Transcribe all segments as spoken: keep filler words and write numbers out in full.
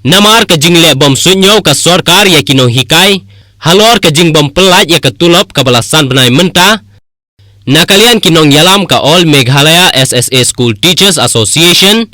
Namar ka jingleh bym suidñiew ka sorkar ïa ki nonghikai halor ka jingbym pyllait ïa ka tulop kaba la san bnai mynta, na ka liang ki nongïalam ka All Meghalaya S S A School Teachers Association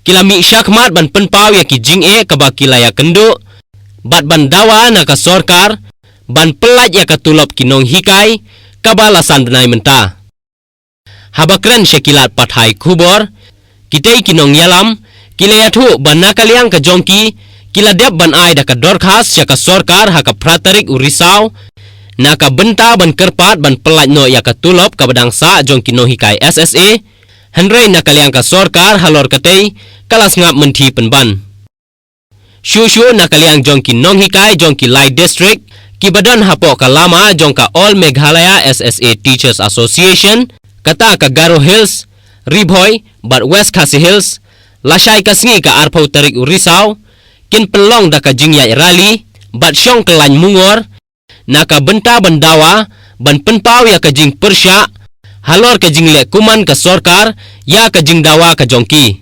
ki la mih shakhmat ban pynpaw ïa ki jingeh kaba ki la ïakynduh bad ban dawa na ka sorkar ban pyllait ïa ka tulop ki nonghikai kaba la san bnai mynta. Haba kren sha ki lad pathai khubor, kitei ki nongïalam ki la ïathuh ba na ka liang ka jong ki, ki la dep ban ai da ka dorkhas sha ka sorkar ha ka phra tarik u Risaw na ka bynta ban kyrpad ban pyllait noh ïa ka tulop kaba dang sah jong ki nonghikai S S A. Hynrei na ka liang ka sorkar halor katei ka la sngap mynthi pynban. Shuh shuh na ka liang jong ki nonghikai jong ki lai district kiba don hapoh ka lama jong ka All Meghalaya S S A Teachers Association, kata ka Garo Hills, Ri Bhoi bad West Khasi Hills, lashai ka sngi ka arphew tarik u Risaw, kin pynlong da ka jingïaid rally bad shong kyllaiñ mungor na ka bynta ban dawa ban pynpaw ïa ka jingpyrshah halor ka jingleh kumman ka sorkar ïa ka jingdawa ka jong ki.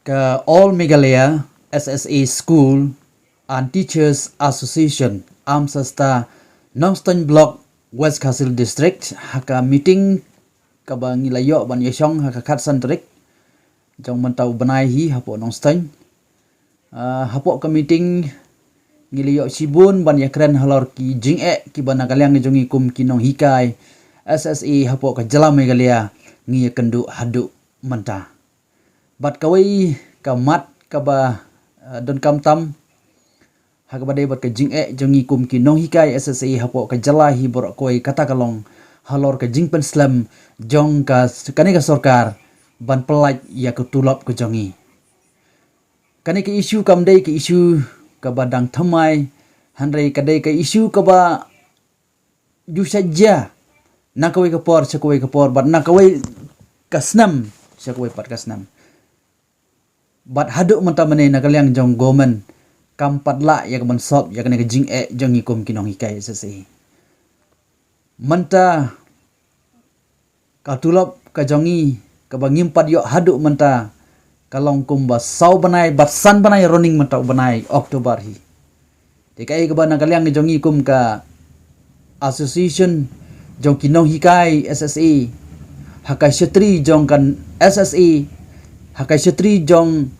Ka All Meghalaya S S A School and Teachers Association, AMSASTA, Nongstoiñ Block, West Khasi Hills District, ha ka meeting kaba ngi la ïoh ban ïashong ha ka khatsan tarik jong mynta u bnai hi hapoh Nongstoiñ. Ah, hapoh ka meeting ngi la ïoh shibun ban ïakren halor ki jingeh kiba na ka liang jong ngi kum ki nonghikai S S A hapoh ka jylla Meghalaya ngi ïakynduh haduh mynta. Bad kawei ka mat kaba, ah, donkam tam ha kaba dei bad ka jingeh jong ngi kum ki nonghikai S S A hapoh ka jylla hi baroh kawei, kata ka long halor ka jingpynslem jong ka, kane ka sorkar ban pyllait ïa ka tulop ka jong ngi. Kane ka issue kam dei ka issue kaba dang thymmai, hynrei ka dei ka issue kaba ju sha jia na kawei ka por sha kawei ka por bad na kawei ka snem sha kawei pat ka snem. Bad haduh mynta mynne na ka liang jong government kam pat lah ïa ka ban solve ïa kane ka jingeh jong ngi kum ki nonghikai S S A. Mynta ka tulop ka jong ngi kaba ngim pat ïoh haduh mynta ka long kumba saw bnai bad san bnai running mynta u bnai October hi. Te kaei kaba na ka liang jong ngi kum ka association jong ki nonghikai S S A, ha ka shatri jong ka S S A, ha ka shatri jong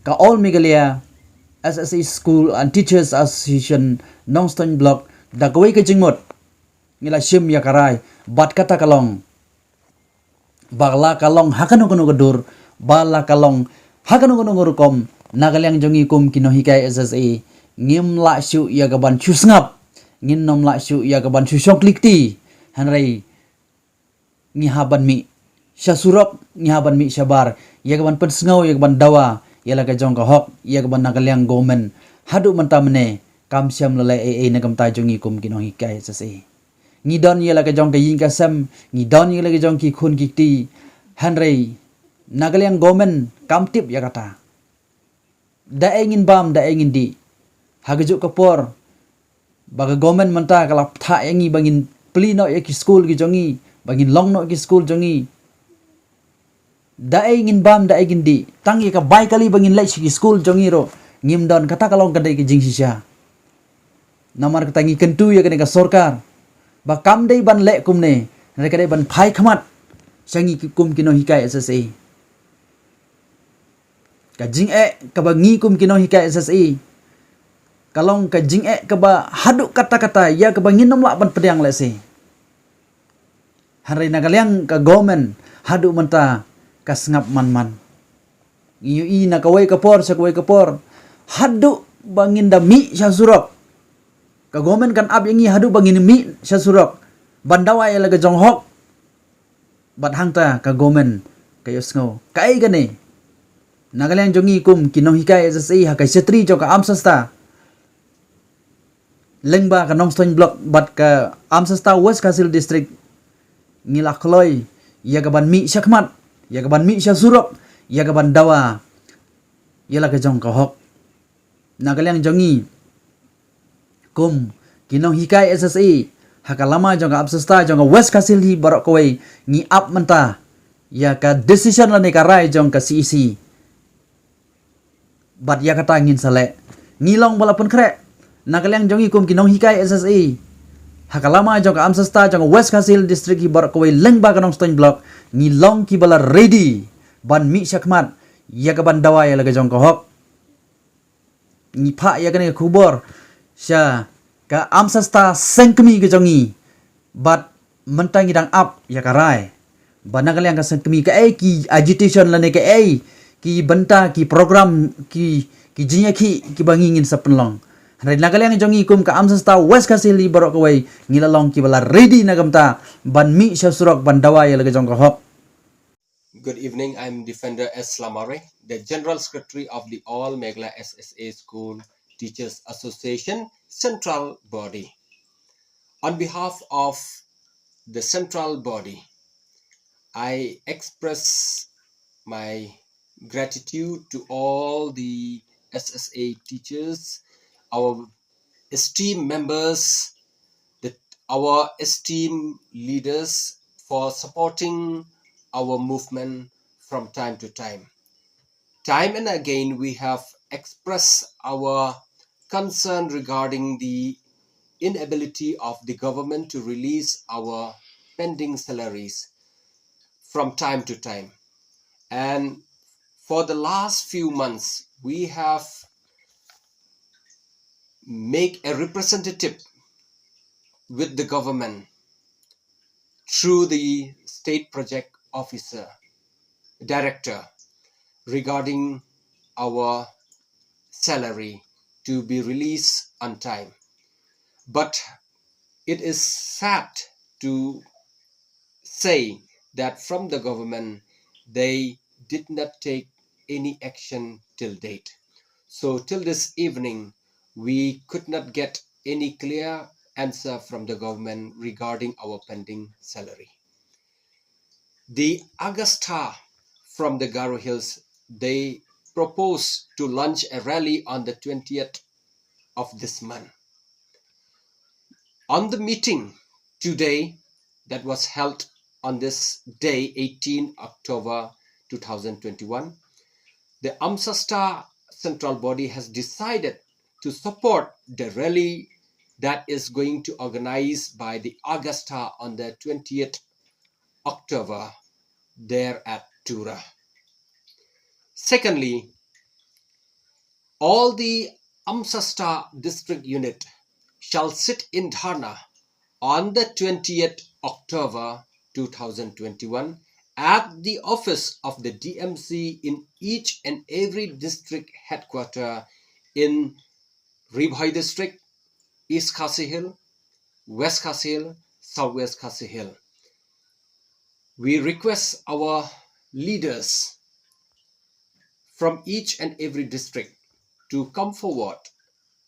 ka All Meghalaya S S A School and Teachers Association Nongstoiñ Block, da kawei ka jingmut ngi la shim ïa ka rai bad kata ka long ba la ka long ha kano kano ka dur, ba la ka long ha kano kano ka rukom, na ka liang jong ngi kum ki nonghikai S S A ngim lah shuh ïa ka ban shu sngap, ngim lah shuh ïa ka ban shu shong kli kti. Hynrei ngi hap ban mih sha surok, ngi hap ban mih shabar ïa ka ban pynsngew, ïa ka ban dawa ïa la ka jong ka hok, ïa ka ban na ka liang government haduh mynta mynne kam shym la leh ei ei na ka bynta jong ngi kum ki nonghikai S S A. Ngi don ïa la ka jong ka ïing ka sem, ngi don ïa la ka jong ki khun ki kti, hynrei na ka liang government kam tip ïa kata. Da ei ngin bam, da ei ngin dih ha ka juh ka por ba ka government mynta ka la pynthah ïa ngi ba ngin plie noh ïa ki skul ki jong ngi, ba ngin long noh ki skul jong ngi. Da ei ngin bam, da ei ngin dih, tang ïa ka bai kali ba ngin leit sha ki skul jong ngi ruh ngim don. Kata ka long ka dei ka jingshisha. Namar kata ngi kyntu ïa kane ka sorkar ba kam dei ban leh kumne, hynrei ka dei ban phai khmat sha ngi ki kum ki nonghikai S S A. Ka jingeh kaba ngi kum ki nonghikai S S A ka long ka jingeh kaba haduh katta katta ïa kaba ngin ym lah ban pdiang lehse. Hynrei na ka liang ka government haduh mynta ka sngap man man. Ngi ïohi na kawei ka por sha kawei ka por, haduh ba ngin da mih sha surok, ka government kan ap ïa ngi haduh ba ngin mih sha surok ban dawa ïa la ka jong hok. Bad hangta ka government ka ïohsngew. Kaei kane? Na ka liang jong ngi kum ki nonghikai S S A ha ka shatri jong ka AMSASTA lyngba ka Nongstoiñ Block bad ka AMSASTA West Khasi Hills District, ngi la kloi ïa ka ban mih shakhmat, ïa ka ban mih sha surok, ïa ka ban dawa ïa la ka jong ka hok. Na ka liang jong ngi kum ki nonghikai S S A ha ka lama jong ka AMSASTA jong ka West Khasi Hills hi baroh kawei, ngi ap mynta ïa ka decision lane ka rai jong ka C E C. Bad ïa kata ngin sa leh. Ngi long ba la pynkhreh na ka liang jong ngi kum ki nonghikai S S A ha ka lama jong ka Amsasta jong ka West Khasi Hills District hi baroh kawei lyngba ka Nongstoiñ Block, ngi long ki ba la ready ban mih shakhmat ïa ka ban dawa ïa la ka jong ka hok. Ngi phah ïa kane ka khubor sha ka Amsasta seng kmie ka jong ngi. Bad mynta ngi dang ap ïa ka rai ba na ka liang ka seng kmie kaei ki agitation lane kaei ki bynta ki program ki, ki jingïakhih kiba ngi ngin sa pynlong. Hynrei na ka liang jong ngi kum ka Amsasta West Khasi Hills baroh kawei ngi la long ki ba la ready na ka bynta ban mih sha surok ban dawa ïa la ka jong ka hok. Good evening, I'm Defender S Lamare, the General Secretary of the All Meghalaya S S A School Teachers Association Central Body. On behalf of the Central Body, I express my gratitude to all the S S A teachers, our esteemed members, the, our esteemed leaders for supporting our movement from time to time. Time and again, we have expressed our concern regarding the inability of the government to release our pending salaries from time to time. And for the last few months, we have make a representative with the government through the state project officer, director, regarding our salary to be released on time. But it is sad to say that from the government, they did not take any action till date. So till this evening, we could not get any clear answer from the government regarding our pending salary. The Agastha from the Garo Hills, they propose to launch a rally on the twentieth of this month. On the meeting today that was held on this day, eighteen October two thousand twenty-one, the Amsasta Central Body has decided to support the rally that is going to organize by the Agastha on the twentieth October there at Tura. Secondly, all the Amsasta district unit shall sit in dharna on the twentieth October two thousand twenty-one at the office of the D M C in each and every district headquarter in Ri Bhoi district, East Khasi Hills, West Khasi Hills, South West Khasi Hills. We request our leaders from each and every district to come forward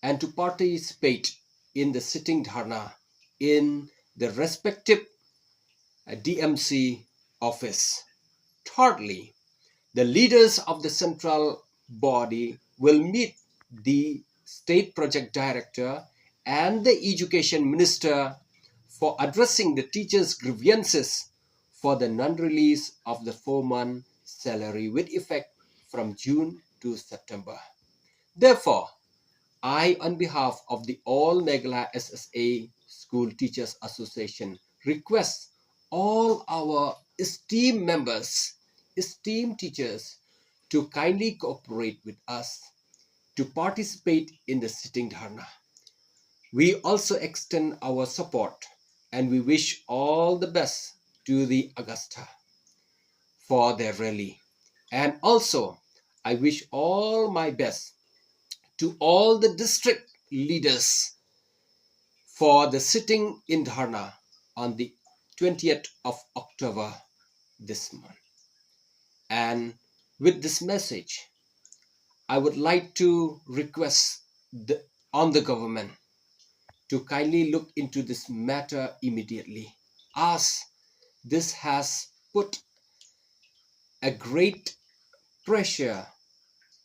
and to participate in the sitting dharna in the respective, uh, D M C office. Thirdly, the leaders of the central body will meet the state project director and the education minister for addressing the teachers' grievances for the non-release of the four-month salary with effect from June to September. Therefore, I, on behalf of the All Meghalaya S S A School Teachers Association, request all our esteemed members, esteemed teachers, to kindly cooperate with us to participate in the sitting dharna. We also extend our support and we wish all the best to the Agastha for their rally. And also, I wish all my best to all the district leaders for the sitting in dharna on the twentieth of October this month. And with this message, I would like to request the, on the government to kindly look into this matter immediately, as this has put a great pressure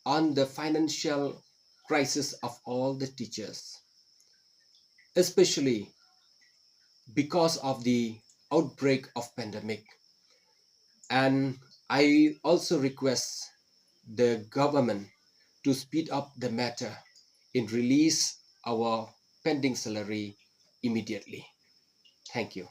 on the financial crisis of all the teachers, especially because of the outbreak of pandemic. And I also request the government to speed up the matter in release our pending salary immediately. Thank you.